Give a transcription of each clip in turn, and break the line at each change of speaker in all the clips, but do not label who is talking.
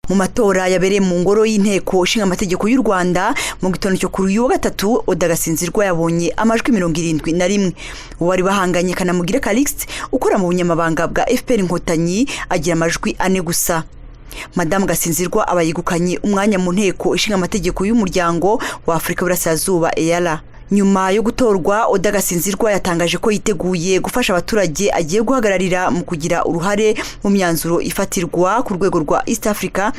Mu matora yabereye mu Ngoro y'Inteko Ishinga Amategeko y'u Rwanda mu gitondo cyo kuri uyu wa gatatu, Oda Gasinzirwa yabonye amajwi 71. Uwo bari bahanganye, Kanamugire Calixte ukora mu bunyamabanga bwa FPR Inkotanyi, agira amajwi 4 gusa. Madamu Gasinzirwa aba yegukanye umwanya mu Nteko Ishinga Amategeko y'Umuryango wa Afurika y'Uburasirazuba, EALA. Nyuma yo gutorwa, Oda Gasinzirwa yatangaje ko yiteguye gufasha abaturage agiye guhagararira mu kugira uruhare mu myanzuro ifatirwa ku rwego rwa East Africa,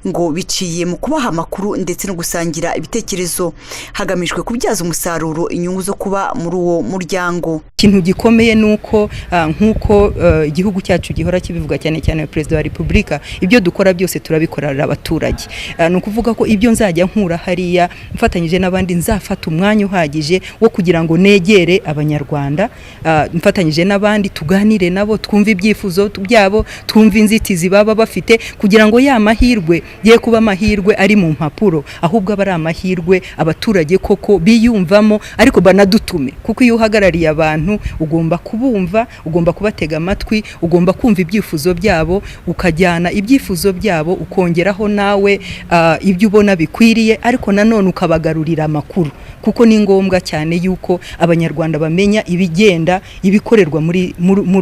ngo biciye mu kubaha amakuru ndetse no gusangira ibitekerezo, hagamijwe kubyaza umusaruro inyungu zo kuba muri uwo muryango.
Ikintu gikomeye ni uko, nk'uko igihugu cyacu gihora kibivuga, cyane cyane Perezida wa Repubulika, ibyo dukora byose turabikorera abaturage. Ni ukuvuga ko ibyo nzajya nkura hariya mfatanyije n'abandi, nzafata umwanya uhagije wo kugira ngo negere Abanyarwanda, mfatanyije n'abandi, tuganire nabo, twumve ibyifuzo byabo, twumve inzitizi baba bafite, kugira ngo ya mahirwe ye kuba amahirwe ari mu mpapuro, ahubwo aba ari amahirwe abaturage koko biyumvamo, ariko banadutume. Kuko iyo uhagarariye abantu, ugomba kubumva, ugomba kubatega amatwi, ugomba kumva ibyifuzo byabo, ukajyana ibyifuzo byabo, ukongeraho nawe ibyo ubona bikwiriye, ariko nanone ukabagarurira amakuru, kuko ni ngombwa cyane yuko Abanyarwanda bamenya ibigenda, ibikorerwa muri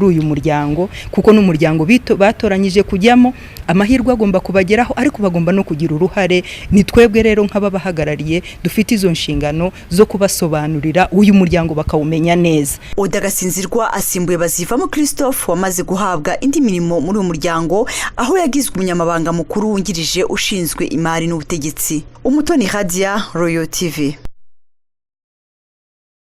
uyu muryango, kuko n'umuryango batoranyije kujyamo. Amahirwe agomba kubageraho, ariko bagomba no kugira uruhare. Ni twebwe rero nk'ababahagarariye dufite izo nshingano zo kubasobanurira uyu muryango bakawumenya neza.
Oda Gasinzirwa asimbuye Bazivamo Christophe wamaze guhabwa indi mirimo muri uyu muryango, aho yagizwe umunyamabanga mukuru wungirije ushinzwe imari n'ubutegetsi. Umutoni Hadia, Royal TV.